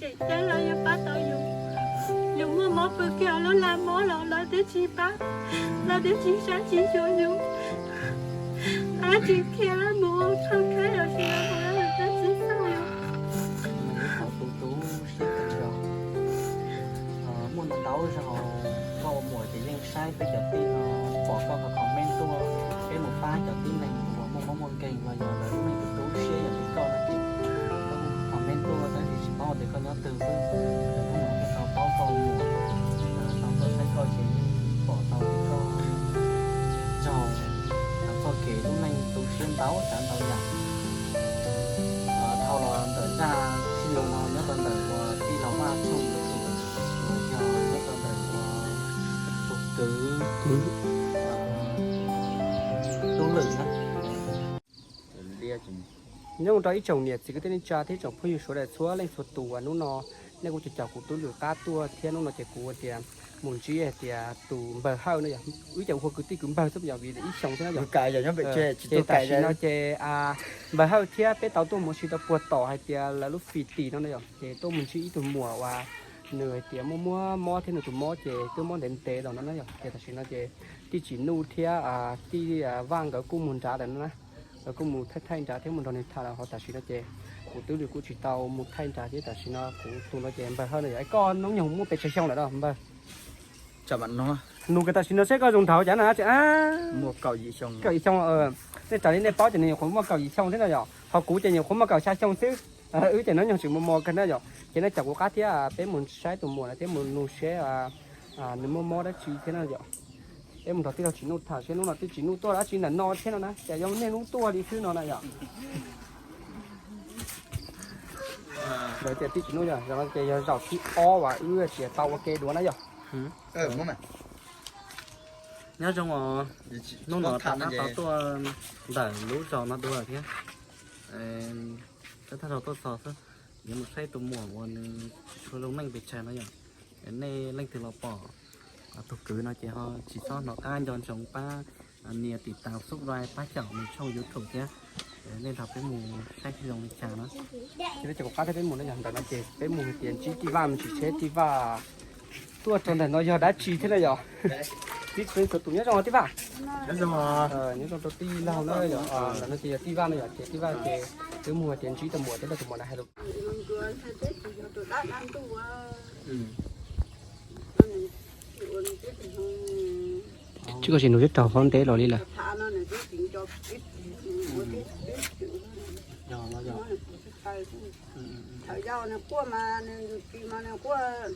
Cem Caib los yeej pab tau yus. Yus muaj mob pw kiag lub laj mob los lawv twb tsis pab, lawv twb tsis saib tsis xyuas yus, lawv tsis qhia lawv mus thauj khaib los sis lawv mus lawv twb tsis xauj yus. Tus tub siab kawg nkaus. Muaj ntau zaus koj ua muam ces yeej saib peb cov tij no, pom koj kom comment tuaj, peb mus pab cov tib neeg uas muaj mob muaj nkeeg los yog lawv lub neej tu siab yam li koj no ces koj comment tuaj tab sis tsis paub tias koj nyob twg xwb. Hnub no thiaj tau paub koj ua muam, tau tuaj saib koj ces yeej pom tau tias koj raug txoj kev lub neej tu siab ntau tsav ntau yam. Dhau los ntawm zaj video no nyob rau ntawm uas tij laug Vaj Txhooj tus, uas yog nyob rau ntawm uas tus kwv Tub Lwm na. Nyob rau ib tsoom niam txiv kwv tij neej tsa thiab tsoom phooj ywg sawv daws txhua leej txhua tus uas hnub no nej kuj caum kuv Tub Lwm qab tuaj thiab hnub no ces kuv tias mus ntsib hais tias tus npawg Hawj no yog wb cov ua kwv tij kwv npawg xwb yog vim ib xyoos xwb no yog. Ces tam sim no ces npawg Hawj thiab peb tau tuaj mus ua si rau puag tom hais tias lawv lub fim tim no no yog ces tuaj mus ntsib ib tug muam uas nws hais tias muaj muaj mob thiab nws tus mob ces twb mob ntev ntev los no no yog ces tam sim no ces tij Tsim Nuj thiab tij Vaj nkawd kuj mus nrad lawm no na. Nkawd kuj mus thaij thaij nrad thiab mus nrog nws tham lawm ho tam sim no ces kuv Tub Lwm kuj tsis tau mus thaij nrad thiab tam sim no kuv tus no ces npawg Hawj no yog koj hnub nyoog muaj pes tsawg xyoo lawm no npawg? Nug kiag tam sim no seb koj zoo nraug cas no. Kaum yim xyoo. Nej raws li nej paub ces nws nyuam qhuav muaj kaum yim xyoo thiab no yog ho kuv ces nyuam qhuav muaj kaum xya xyoo xwb. Wb ces hnub nyoog tseem mos mos kawg na yog ces nej caum kuv qab thiab peb mus saib tus muam no thiab mus nug seb nws muaj mob dab tsi thiab no yog. Peb mus nrog tij laug Tsim Nuj tham seb hnub no tij Tsim Nuj tuaj dab tsi ntawm no thiab no na ces yog niaj hnub tuaj li xwb no na yog. Lawv tias tij Tsim Nuj yog zaum no ces yog zaum thib ob uas wb tias tau ua ke dua na yog. Nyob zoo os, hnub no tab tom tuaj ntawm lub zos no dua thiab. Tab tom tuaj txog xwb, yuav mus saib tus muam uas nws tsis tshua zoo neej pes tsawg no yog. Nej leej twg los pom tus kwv no ces ho tsis txhob hnov qab nco ntsoov pab nias tiv tas subscribe pab caum nws tshooj YouTube thiab. Nej nrog peb mus saib seb zoo li cas na. Ces peb caum kuv qab thiab peb mus no yog ntawm no ces peb mus hais tias ntsib tij Vaj mus tsis seb tij Vaj tuaj rau ntawm no yog dab tsi thiab na yog. Tib txhua tus nyob zoo tij Vaj. Nyob zoo rau tij laug na yog, ntawm no ces yog tij Vaj no yog ces tij Vaj ces twb mus hais tias ntsib tus muam thiab tus muam na hais lus. Tsis koj sim nug twb raug hauv ntev los li lawm. Thaum yau nws quaj mas nws yus tsis mas nws quaj,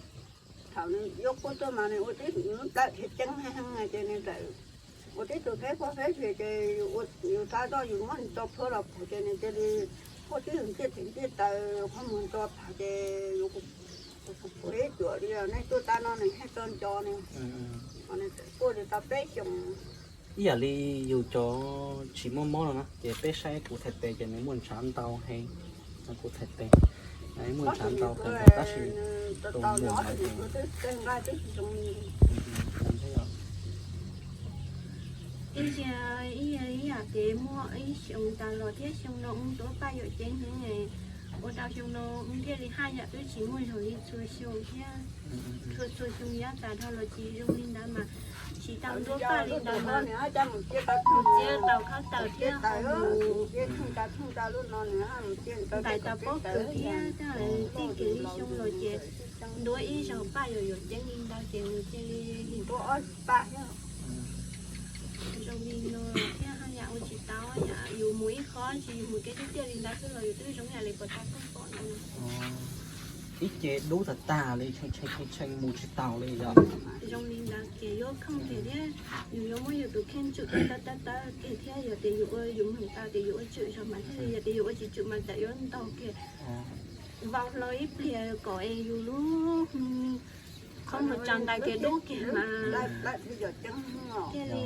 thaum nws yuav quaj tuaj mas nws ua tib lub plawv dhia ceeb heev ces nws txawm ua tib tug pheb quaj pheb ces yus tab tom yus muab nws tso plhuav los pom ces nws cia li quaj tib tug ntiaj teb ntiaj teb qhov muag nto plhav ces yus kuj phuav ib cuam li nej tuaj tag no nws thiaj tso nco nws, nws txawm quaj li tau peb xyoos. Ib yam li yus cov tsis muaj mob no na ces peb saib kuv thaij tes ces nws muaj ntshav ntau heev. Kuv thaij tes muaj ntshav ntau kawg nkaus tab sis tus muam no ces ib yam ib yam ces muaj ib xyoos tas los thiab xyoo no wb tuav paj yuam ceev heev, ua rau xyoo no wb thiaj li haj yam twb tsis muaj zoo li txhua xyoo thiab. Txhua txhua xyoo yav tas dhau los tsis zoo li ntawd mas tsis tau ntuav paj li ntawd mas mus txiav tau khaub taws thiab ho mus ntais tau pob kws thiab tij kiag li xyoo los ces ntuav ib zaug paj yuam yuam ceev li ntawd ces nws cia li ntuav ob paj thiab. Zoo li no thiab haj yam ua tsis tau yam yus mus ib qho tsis yus mus kev tiaj tiaj li ntawd xwb los yus twb zoo yam li puas tau koob pom ntawd. Ib ce dub tag tag li tshee tshee tshee mus tsis taus li yog. Zoo li ntawd ces yuav khooj kiag thiab yus yuav muab yus tus kheej tswm tawv tawv tawv kiag thiab yog tias yus ua yus moog tau tias yus ua tswm zog mas thiaj li, yog tias yus ua tsis tswm mas txawm yuav ntaug kiag. Vau hlo ib pliag kom es yus lub qhov muag tsaus ntais kiag dub kiag mas thiaj li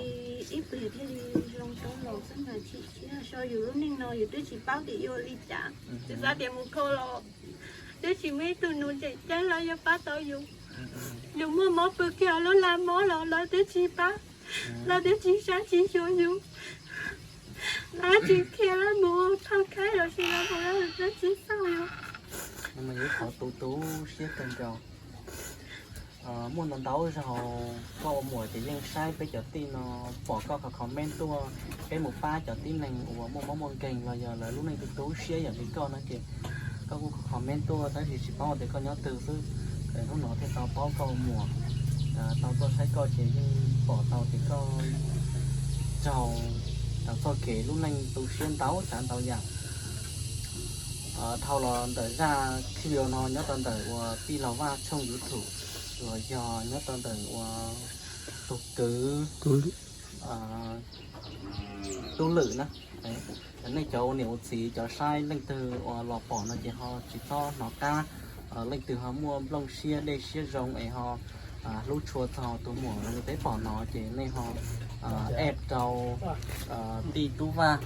ib pliag thiaj li zoo rau los xwb mas chim siab so yus lub neej no yus twb tsis paub tias yuav ua li cas, tsis xav tias mus kho los twb tsis muaj ib tug nus tseem ceeb los yog pab tau yus. Yus muaj mob pw kiag lub laj mob los lawv twb tsis pab, lawv twb tsis saib tsis xyuas yus, lawv tsis qhia lawv mus thauj khaib los sis lawv mus lawv twb tsis xauj yus. Nws mas yog ib qhov tu tu siab kawg nkaus. Muaj ntau ntau zaus koj ua muam ces yeej saib peb cov tij no, pom koj qhov comment tuaj, peb mus pab cov tib neeg uas muaj mob muaj nkeeg los yog lawv lub neej tu tu siab yam li koj no ces koj kuj comment tuaj tab sis tsis paub tias koj nyob twg xwb. Hnub no thiaj tau paub koj ua muam, tau tuaj saib koj ces yeej pom tau tias koj raug txoj kev lub neej tu siab ntau tsav ntau yam. Dhau los ntawm zaj clip no nyob rau ntawm uas tij laug Vaj tshooj YouTube los yog nyob rau ntawm uas tus kwv Tub Lwm na. Nej cov ua niam ua txiv cov saib leej twg uas los pom no ces ho tsis txhob hnov qab, leej twg ho muaj nplooj siab dej siab zoo es ho hlub tshua txog tus muam li peb pom no ces nej ho add rau tij Tub Vaj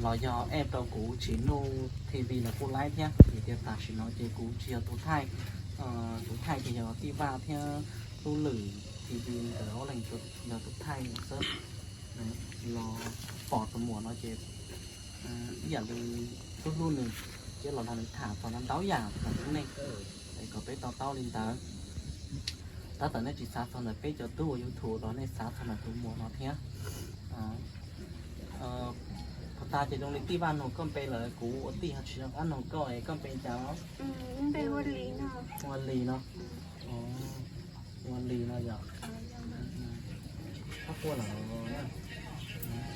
los yog add rau kuv Tsim Nuj T V los kuj laib thiab. Vim tias tam sim no ces kuv tsis yog tus thaij, tus thaij ces yog tij Vaj thiab Tub Lwm T V nkawd ob leeg yog tus thaij xwb. Los pom tus muam no ces ib yam li hlub hlub nws, thiab los nrog nws tham txog ntau yam txog lub neej, es kom peb to taub li ntawd. Tab tom nej tsis xav txog ntawm peb cov tub ua YouTube los nej xav txog ntawm tus muam no thiab. Puag ta ces zoo li tij Vaj nug koj npe lawm, kuv ua tij ho tsis nco qab nug koj es koj npe cas? Ua Lis no. Ua Lis no yog. Qab quaj lawm,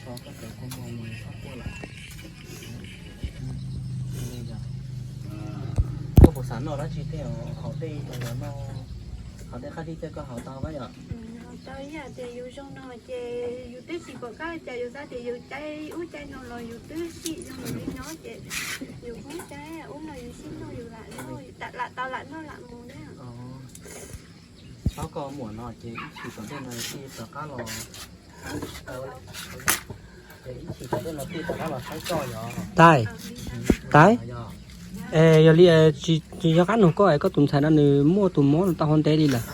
so koj cov kua muag qab quaj lawm. Koj puas xav noj dab tsi thiab, haus dej los yog noj, haus dej qab zib thiab koj haus tau koj yom? Tau ib yam tias yus zoo no ces yus twb tsis pom qab cas yus xav tias yus caij ub caij no los yus twb sim zoo li no ces yus ub caij ub no yus sim noj yus lam noj, lam tau lam noj lam mus na. Paub koj muam no ces ib chim tom ntej no tij rov qab los, ib chim tom ntej no tij rov qab los saib koj yog. Tais, tais, es yog li tsis nco qab nug koj es koj tus ntxhais no nws muaj tus mob no tau ho ntev li lawm?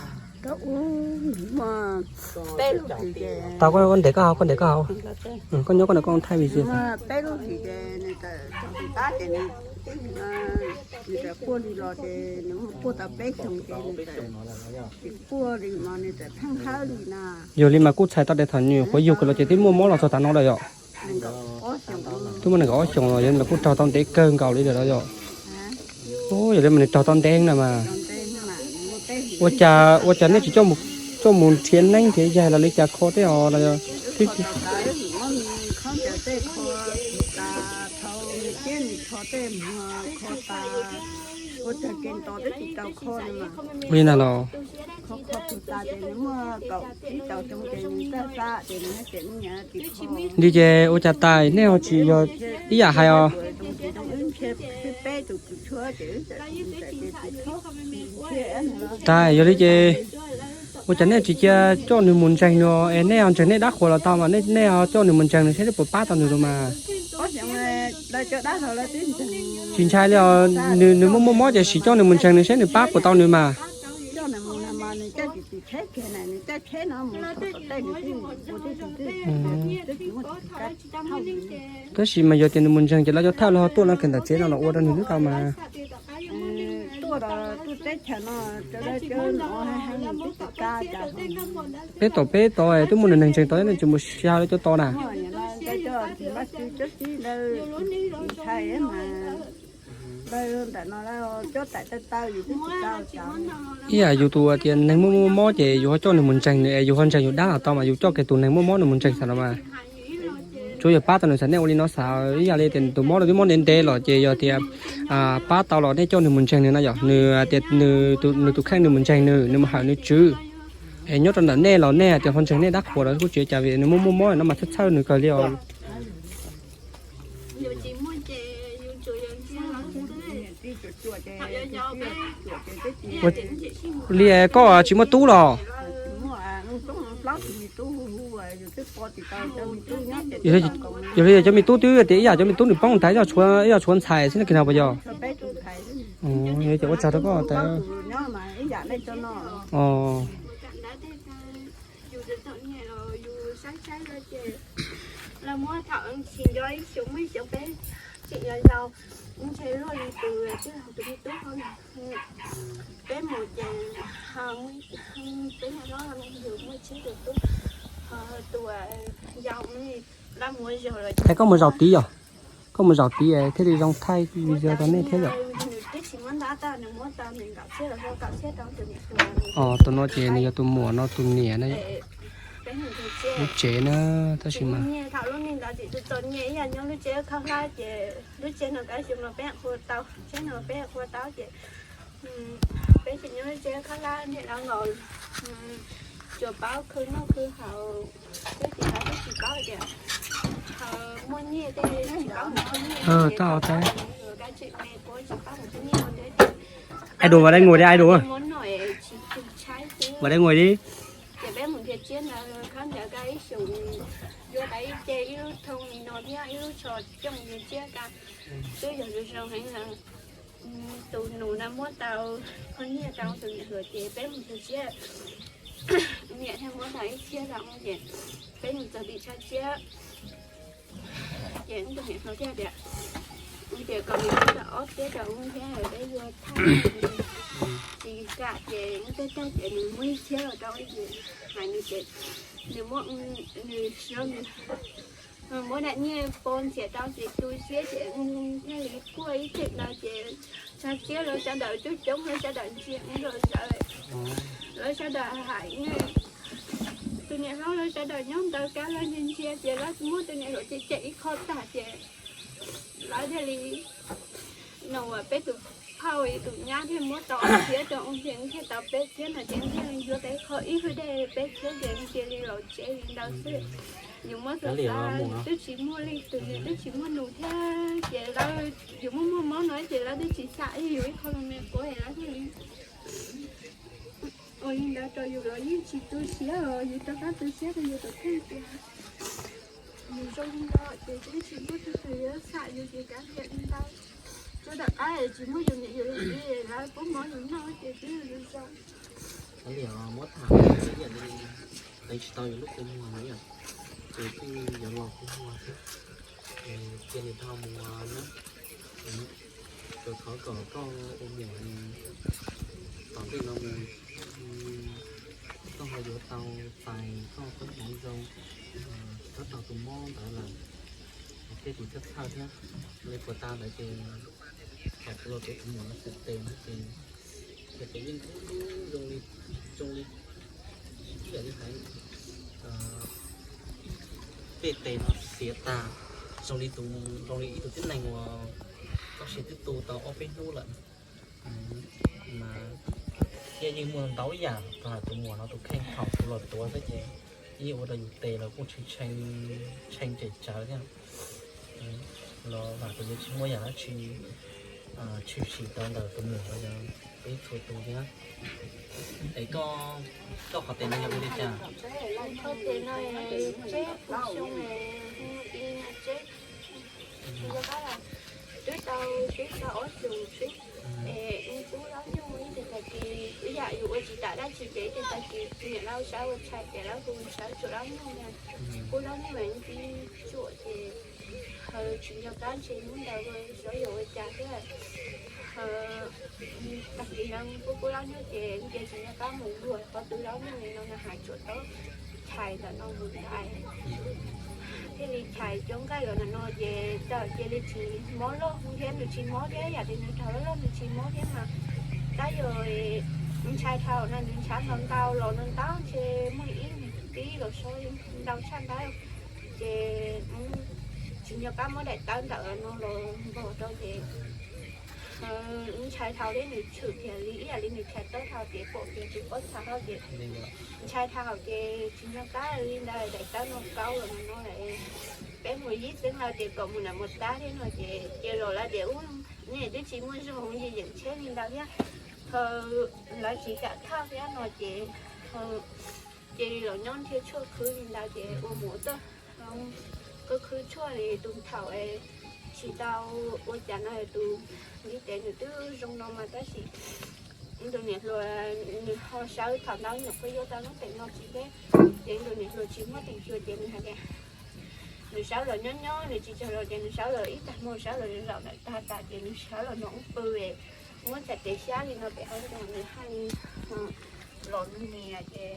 Tau, koj ntes koj haus, koj ntes koj haus. Koj nyob koj na, koj thaij video. Yog li mas kuj txhais tau tias thaum nws nyuam qhuav yug kiag los ces twb muaj mob los txog tav no lawm yom? Twb muaj nees nkaum ob xyoos los, yog li mas kuj raug tau ntev kawg nkaus li lawm los yom? Yog li mas nws raug tau ntev na mas. Ua cas, ua cas nej tsis coj mus nrhiav neeb nrhiav yaig los li cas kho tej os los? Li ntag los. Li ces ua cas tais nej ho tsis yog ib yam hais os? Tais, yog li ces ua cas nej tsis cia coj nws mus ntseeg nws es nej ho ntseeg nej dab qhuas los tau mas nej ho coj nws mus ntseeg nws seb puas pab tau nws los mas. Tsis ntshai li os, nws muaj muaj mob ces sim coj nws mus ntseeg nws seb nws pab puas tau nws mas. Tab sis mas yog tias nws mus ntseeg ces lawv cov thawj lawv ho tuaj no kawg ntawm tsev no los ua rau nws twb tau mas. Peb tom, peb tom twb muaj nws neeg ntseeg tom, nej tsis mus xyaw lawv cov tom na. Ib yam yus tus tias neeg muaj muaj mob ces yus ho coj nws mus ntseeg nws es yus ho ntseeg yus dab los tau mas, yus coj kiag tus neeg muaj mob nws mus ntseeg xwb los mas. Tsuav yog pab tau nws xav, nej ua li no xav. Ib yam li tias nws tus mob no twb mob ntev ntev los ces yog tias pab tau los nej coj nws mus ntseeg nws na yom, nws tias nws tus kheej nws mus ntseeg nws, nws mus hawm nws tswv. Es nyob rau ntawm nej los nej tias ho ntseeg nej dab qhuas los kuj tsis ua cas vim nws muaj muaj mob no mas txhawj txhawj nws kawg li os. Li koj tsis muaj tub los? Yog li cov me tub twb tias ib yam cov me tub nws poob ntaiv, ib yam tshuav ntxhais xwb no kis no puas yog? Ces ua tsaug rau koj tas. Tseem yog yau, ntshe luaj li tus tij laug tus me tub hauv no. Peb mus ces peb niam hlob yus muaj tsib tus tub, ho tus yau laj muab zaug lawm. Es koj mus zaum tid yom? Koj mus zaum tid thiaj li zoo thaij video rau nej thiab yom? Nws twb tsis muab ntab tag, nws muab tau nees nkaum txhiab los kaum txhiab rau tus niam hluas. Tus no ces nws yog tus muam no tus niam na. Lub tsev na, tab sis mas nyiaj thaum lub neej ntawd ces tus txom nyem ib yam nyob lub tsev khaub hlab ces lub tsev no kav xyoo no peb qhua tau, tsev no peb qhua tau ces peb tseem nyob lub tsev khaub hlab niam lawv nkaus, tsuas paub khwv noj khwv haus, twb tsis paub, twb tsis paub tias muaj nyiaj tej tsis paub mus khwv nyiaj, tsis paub mus khwv nyiaj, tsis paub mus khwv nyiaj. Idol vào đây ngồi đi, idol. Vào đây ngồi đi. Ces peb mus nrhiav tsiab ntawd khab ntawd ka ib xyoos, yuav tau ib ce ib lub thoo li no thiab ib lub tsho cooj nrhiav tsiab ka, twb yog zoo zoo heev lawm. Tus nus no muab tau qhov nyiaj rau tus niam hluas ces peb mus nrhiav tsiab, niam thiaj muab tau ib txhiab rau ces peb mus txog tim tshav tsiab. Ces tus niam hluas thiaj tias, tias kom nws muab tau ob txhiab rau wb thiab peb yuav thaij tsis kam ces wb tej tag ces nws muab ib txhiab los rau wb ces hais nws ces nws muab, nws muab daim nyiaj pov ntxias rau ces tu siab ces thiaj li kuaj ib txhij ntawd ces tshav tsiab lawv sawv daws coob coob lawv sawv daws ntsia ua nrog sawv, lawv sawv daws hais, tus niam hlob lawv sawv daws nyob ntawd kab lawv ntsia ntsia ces lawv muab tus niam hluas cem cem ib qho tag ces lawv thiaj li, no uas peb tus phauj tus nyab thiaj muab tau ob txhiab rau ua ces thiaj tau peb txhiab no ces thiaj li yuav tau ib qho ib hwj dej peb txhiab ces cia li los tsev li ntawd xwb. Yus muab xav xav yus twb tsis muaj leej twg, yus twb tsis muaj nus thiab ces lawv, yus muaj muaj mob no ces lawv twb tsis xam yus ib qho los me quav es lawv thiaj li ua li ntawd rau yus los yeej tsis tu siab os, yus rov qab tu siab rau yus tus kheej tias yus zoo li no ces twb tsis muaj leej twg yuav xam yus ces kav liam li ntawd. Tsuas tom qab tsis muaj yus niam yus txiv lawv pub mov yus noj ces twb zoo zoo. Kav liam muab tham ib yam li teev tsis tau yus lub kua muag na yom, ces kuj yuav los kua muag thiab. Cia li dhau mus na. Kuv thov kom koj ua muam tom ntej no mus, koj ho yuav tau pais koj qeeb hmoov zoo, txhob tau tus mob ntawd lawm. Thiab kuv txhawj txhawj thiab, li puas tas ntawd ces thaum kuv los pem tus muam no xwm tes no ces ces pem yeej zoo li, zoo li, ib yam li hais pem tes no xiav tas, zoo li tus, zoo li ib tug tib neeg uas txoj sia twb tu tau ob peb hnub lawm. Mas thiaj yeej muaj ntau yam rau hais tus muam no tus kheej thaum kuv los tuav xwb ces yeej ua rau yus tes los kuj tshee tshee tsem tsawv thiab. Los vam tias yuav tsis muaj yam dab tsi tshwm sim rau ntawm tus muam los yog peb txhua tus thiab. Es koj, koj qhov tes no yog ua li cas? Qhov tes no tseb puv xyoo, ib tseb, twb tau, twb tau ob xyoos xwb. Es pub lob nyuj ib tag kis, ib yam yus ua tsis tau dab tsi ces ib tag kis niam lawv sawv ua tshais ces lawv hu sawv tsuam lob nyuj na. Pub lob nyuj ntxim tsuam ces tsis nco qab ntshe hnub ntawd xyov yog ua cas thiab. Tag kis no pub pub lob nyuj ces nce tsis nco qab mus luag qhov twg lob nyuj li no na hais tsuam tau chais ntawm no mus ntawd thiaj li chais cov nqaij los ntawm no ces tawm cia li tsis mob loj thiab, nws tsis mob thiab, yam li nws raug loj loj nws tsis mob thiab mas. Tab yog ntshai dhau na, nws ntshav ntau ntau los no ntau ntshe muaj ib tib los so ntau tshaj ntawd. Ces tsis nco qab muab daim tawb ntawm no los npog rau ces ntshai dhau thiab nws tshwm kiag li ib yam li nws chais tawb dhau ces pom kiag tus pob txha hauv ces ntshai dhau ces tsis nco qab li ntawd daim tawb no kaub los no. Peb mus yib xeeb lawm ces kom mus nram mus tab thiab no ces cia los lawv tias ub, nej twb tsis muaj zog yeej yeem tsheb li ntawd thiab, lawv tsis kam thauj thiab no ces cia li los nyob nrhiav tshuaj khwv li ntawd ces ua mus ua tuaj, khwv khwv tshuaj li tus thaum tsis tau ua cas no tus ntiv tes nws twb zoo no mas tab sis tus niam hluas nws ho sawv thaum ntawd nyuam qhuav yuav tau lub tes no tsis deb, ces tus niam hluas tsis muaj teem cuag ces nws hais tias Nws sawv los nyob nyob, nws tsis tsaug zog ces nws sawv los ib tag hmo, sawv los zaum ntawm tag tas ces nws sawv los noj ub pw, muab txhais tes xyab li no pem hauv ntag, nws haj li los nias ces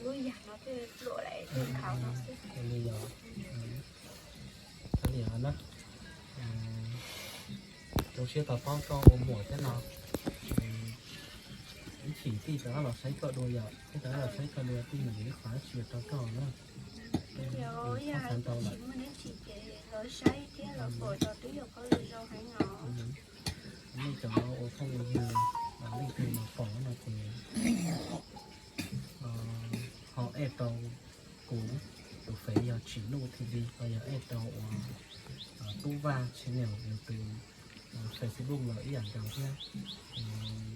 lub yag no twb luam lawm thiaj nkhaus no xwb. Li yog, li yog na, zoo siab tau paub koj ua muam thiab no. Ib chim tij rov qab los saib koj dua yom, tij rov qab los saib koj dua tij mam li qhov tsis rau koj na. Yog, yog tsis muaj dab tsi ces los saib thiab los pom tau twb yog koj lwm zaus heev os. Nej cov ua phooj ua ywg, leej twg los pom no ces ho add rau kuv tus fev yog Tsim Nuj T V, los yog add rau uas Tub Vaj channel yog tus Facebook los ib yam nkaus thiab.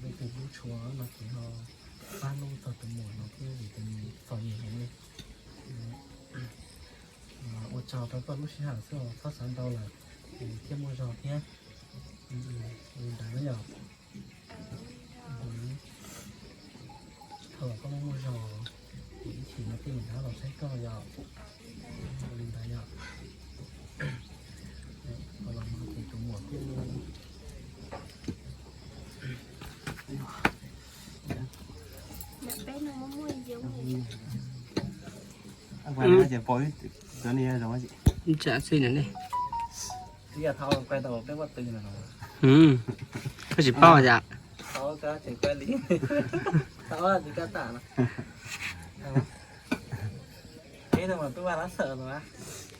Leej twg hlub tshua no ces ho pab hlub txog tus muam no thiab vim tus muam txom nyem heev li. Ua tsaug rau koj lub sij hawm xwb os, txhob xav ntau lawm, thiaj muaj zog thiab. Li ntawd na yom. Thaum koj muaj muaj zog, ib chim no tij mam rov los saib koj yom. Li ntawd yom. Los no ces tus muam kuj Tsam xwb na ne. Koj tsis paub yom?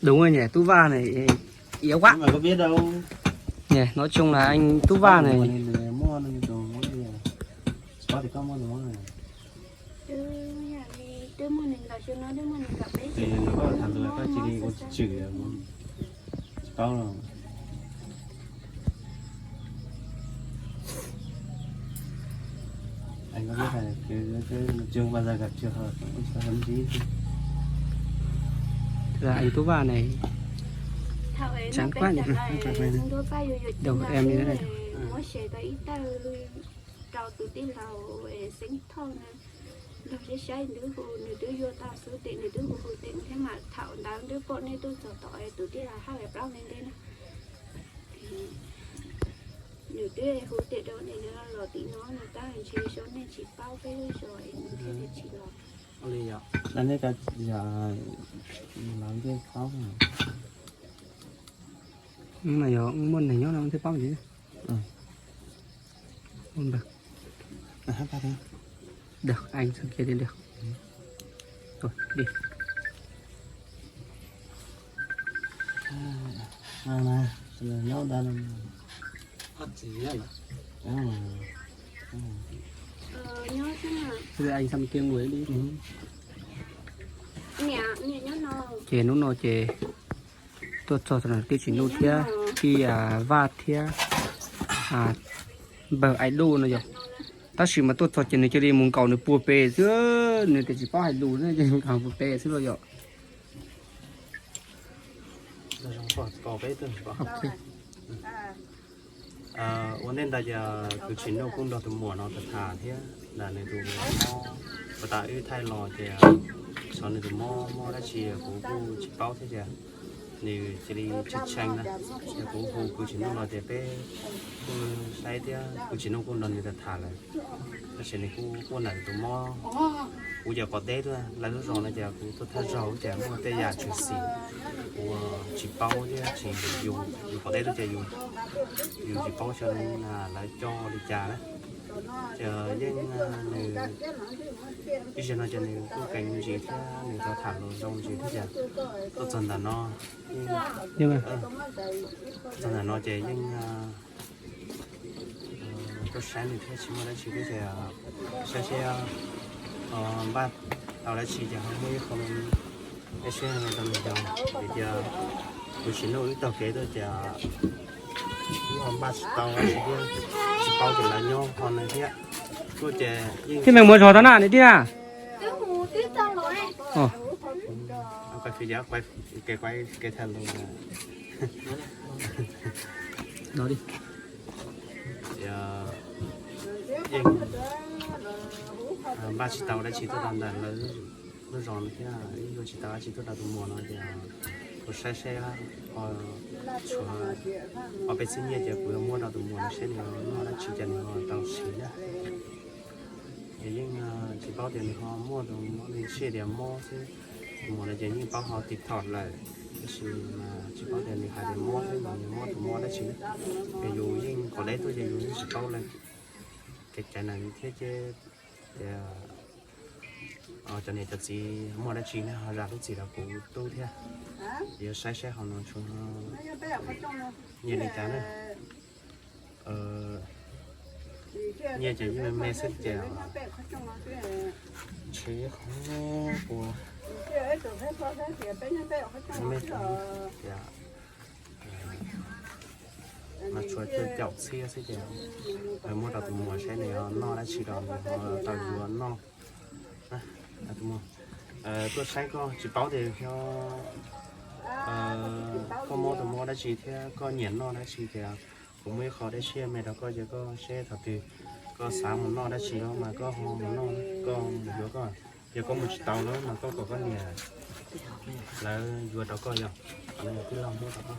Đúng rồi nhỉ, Tub Vaj này, yếu quá. Nói chung là anh Tub Vaj này. Tsis paub los. Anh có biết là cái, cái trường bao giờ gặp trường hợp cũng sẽ hấn dí chứ. Thực ra anh Túc Vaj này chán quá nhỉ. Đầu em như thế này. Rau tus tij laug Xeeb Thoj na, nrog saib saib nws twb hu, nws twb yuav tau xwb ces nws twb hu hu ces thiab mas thaum ntawd nws pom nej tuaj txog tom tus tij laug hab lawv plaub neeg ntej na. Nws twb hu tias rau nej nws los tim no nws tab ntshe zoo nej tsis paub peb lub zos nws thiaj li tsis los. Li yog, nej ka yog los ncej paub. Mas yog muaj neeg nyob no thiaj paub ntxiv. Ôn bằng. Được, anh sang kia đi được. Rồi, đi. Nyob đây. Bây giờ anh sang kia ngồi đi. Ces hnub no ces tuaj txog tij Tsim Nuj thiab tij Vaj thiab npawg Ais Duj no yog. Tab sis mas tuaj txog ces nws cia li mus nkaum nws puag pem xwb, nws tias tsis paub hais lus xwb ces nws nkaum puag pem xwb los yom. Ua ntej ntawd ces tus Tsim Nuj kuj nrog tus muam no tham tham thiab ntawm nws tus mob, puas tas wb thaij los ces xyov nws tus mob mob dab tsi kuv kuj tsis paub thiab ces nws cia li tshee tshee na. Ces kuv hu tus Tsim Nuj los ces peb kuj saib thiab tus Tsim Nuj kuj nrog nws tham tham lawm. Tab sis nws kuj quaj ntawm tus mob. Kuv ces pom deb tuaj, lawv lub zos no ces kuv tuaj thawj zaug ces muaj tej yam tshwm sim kuv tsis paub thiab tsis, yus pom deb tuaj ces yus tsis paub xyov lawv coj li cas na. Ces yeej nws ib zaug no ces nws kuj keev ntsis thiab nws tau tham lus zoo ntsis thiab ces tuaj txog ntawm no, txog ntawm no ces yeej tuaj saib nws thiab tsis muaj dab tsi thiab ces saib seb npaj tau dab tsi ces ho muaj ib qho ib seb rau nws yog vim tias tus Tsim Nuj wb taug kev tuaj ces wb ho npaj tsis tau dab tsi thiab, tsis paub tias lawv nyob qhov twg thiab. Tuaj ces yeej, tij Meej Muas zog tau na nws tij na. Kev tham lus no li. Yeej npaj tsis tau dab tsi tuaj rau ntawm lawv lub zos no thiab yuav tsis tau dab tsi tuaj rau tus muam no ces Kuv saib seb ho tshuav ob peb txhiab nyiaj ces kuv yuav muab rau tus muam no seb nws noj dab tsi ces nws ho tau siv na. Ces yeej tsis paub tias nws ho muaj tus mob, nws siv tias mob xwb. Tus muam no ces yeej paub ho TikTok lawm, tab sis mas tsis paub tias nws hais tias mob xwb mas nws muab tus mob dab tsi na. Ces yus yeej quav deb tuaj ces yus yeej tsis paub lawm. Kev caiv na thiab ces tias cov niam cov txiv muaj dab tsi ne ho zam lub txim rau kuv tub thiab. Yuav saib saib hauv no tshuav nyiaj li cas na. Nyiaj ces yeej me me xwb ces ntshe qhov puas me me tias mas tshuav cuaj caum txhiab xwb ces muab rau tus muam saib nws noj dab tsi rau nws tau yuav noj. Tuaj saib koj tsis paub tias koj mob tus mob dab tsi thiab koj nyiam noj dab tsi ces kuv muaj ib qho dej siab me rau koj ces koj saib thaum twg koj xav mus noj dab tsi los mas koj ho mus noj, koj mus yuav koj. Yog koj mus tsis tau lawm mas koj kom koj niam lawv yuav rau koj yom. Qhov no yog tij laug muab rau koj.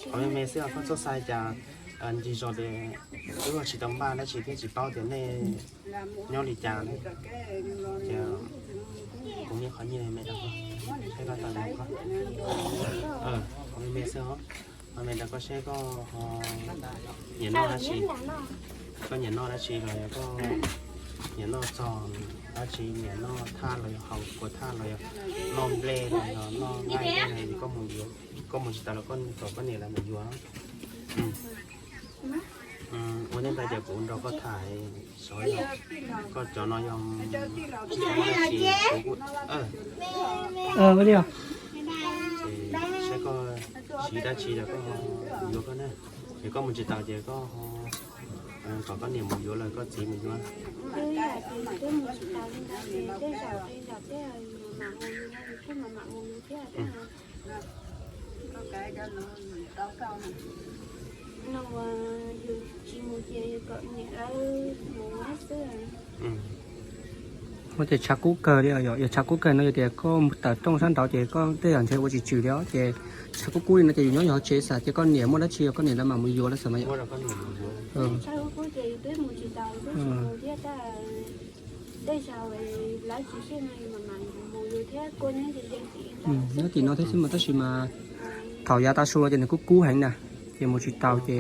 Qhov me me xwb os, koj txhob xav cas ncig zos ces wb tsis tau npaj dab tsi thiab tsis paub tias nej nyob li cas ne. Ces kuv muab qhov nyiaj me rau koj, saib koj tau npaum koj. Qhov me me xwb os, qhov me rau koj saib koj ho nyiam noj dab tsi. Koj nyiam noj dab tsi los yog koj nyiam noj txog dab tsi, nyiam noj thaj los yog haus kua thaj los yog noj nplej los yog noj nqaij no, koj mus tsis tau los koj kom koj niam lawv mus yuav. Ua ntej ntawd ces kuv nrog koj tham, koj cov no yog tsis tau dab tsi, kuv kuj saib koj siv dab tsi los koj yuav koj na. Yog koj mus tsis taus ces koj kom koj niam mus yuav los koj txiv mus yuav. Muaj tej tshav kub kawg li os, yog tshav kub kawg no yog tias koj mus tawm rooj sab nraud ces koj tej zaum ntshe ua tsis tswm li os, ces tshav kub kub li no ces yus nyob yus hauv tsev xav tias koj niam muaj dab tsi los koj niam lawv mam mus yuav los xav mas yom. Nyob tim no thiab xwb mas tab sis mas thaum yav tav su los ces nws kub kub heev na, ces mus tsis taus ces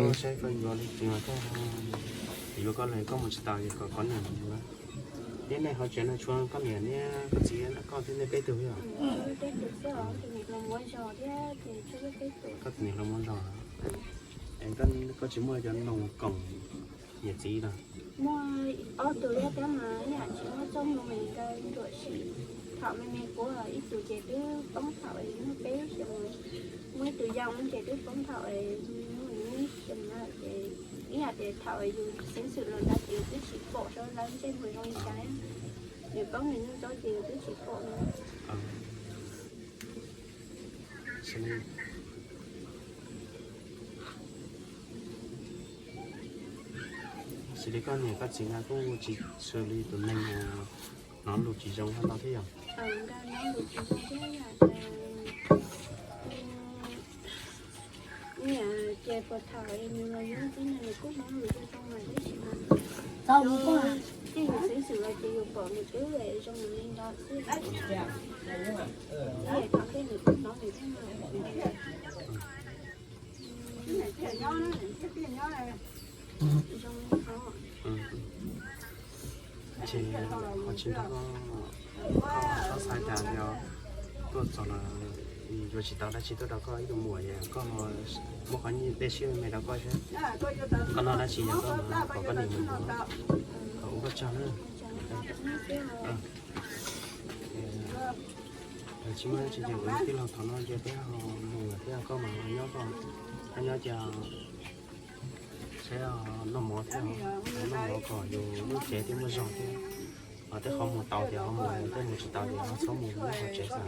yuav koj los koj mus tsis taus es kom koj niam mus yuav. Thiab nej hauv tsev no tshuav koj niam thiab koj txiv koj thiab nej peb tug yom? Koj tus niam hluas muaj zog. Koj tsis muaj cov noog koom niam txiv los? Muaj ob tug thiab tab mas ib yam tsis muaj txoj hmoo es nkawd nruam sim. Thaum me me kuv ib tug ces twb poob thaum muaj peb xyoos, muaj ib tug yau ces twb poob thaum muaj ib xyoos na ces ib yam tias thaum yus xeeb xwm los ntawd ces yus twb tsis pom rau lawv ntsej muag zoo li cas. Nws poob nws yeej tsob ces yus twb tsis pom na. Xws li koj niam koj txiv na kuj tsis xws li tus neeg hnov lus tsis zoo hab no thiab yog? Niam ces puas thaum nws los yug tib neeg nws kuj hnov lus zoo zoo mas tab sis mas tau mus koj ces yus xeeb xwm los ces yus pom nws twb zoo li ntawd xwb. Thaum ntej nws kuj hnov nws thiab mas. Ces ho tsis nrog koj, koj txhob xav cas yog tuaj txog los yuav tsis tau dab tsi tuaj rau koj ib tug muam, koj muab qhov dej siab me rau koj seb koj noj dab tsi yog koj kom koj niam mus yuav kom ua koj tsaug na. Tsis muaj dab tsi ces kuv tij laug thaum no ces peb ho mus lawm thiab, koj mas nyob koj, koj nyob ces saib noj mov thiab, noj mov kom yus lub cev thiaj muaj zog thiab. Ho tej qhov mus tau ces ho mus, tej mus tsis tau ces ho txhob mus nyob hauv tsev xwb.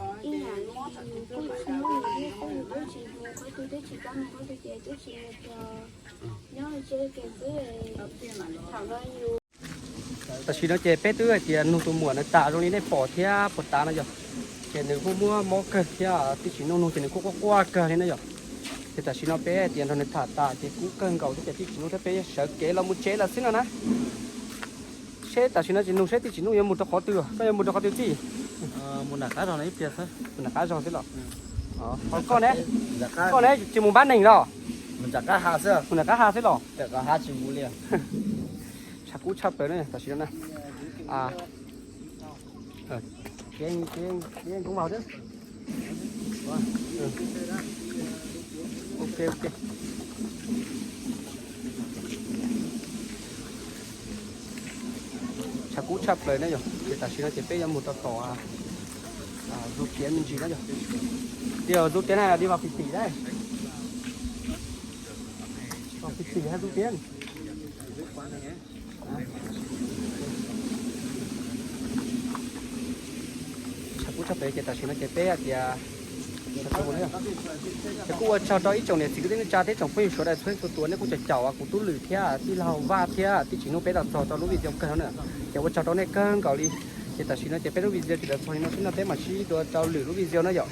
Tam sim no ces peb twb hais tias nug tus muam no tas zoo li nej pom thiab puas tas no yog? Ces nws kuj muaj mob kawg thiab tib tsis nuj nug ces nws kuj quaj quaj kawg li na yom. Ces tam sim no peb tias nrog nws tham tas ces kub kawg nkaus thiab ces tib tsis nuj thiab peb sawv kev los mus tsev lawm xwb no na. Seb tam sim no ces nug seb tib tsis nuj yuav mus rau qhov twg, koj yuav mus rau qhov twg tij? Mus nram qab zog xwb los. Koj ne, koj ne tsis mus npab neeg los? Mus nram qab ha xwb los. Tshav kub tshaj plaws na tam sim no na. Tshav kub tshaj plaws na yom, ces tam sim no ces peb yuav mus rau tom Zub Tiav me ntsis na yom. Tias Zub Tiav na, đi vào Kỳ Tỷ đấy. Vào Kỳ Tỷ hay Zub Tiav? Tshav kub tshaj plaws ces tam sim no ces peb hais tias ces kuj ua tsaug rau ib tsoom niam txiv kwv tij neej tsa thiab tsoom phooj ywg sawv daws txhua leej txhua tus nej kuj caum caum kuv tub Lwm thiab tij laug Vaj thiab tib tsis nuj peb los txog rau lub video kawg no na. Ces ua tsaug rau nej kawg nkaus li. Ces tam sim no ces peb lub video ces los txog li no xwb no peb mam sib ntsib dua rau lwm lub video na yom.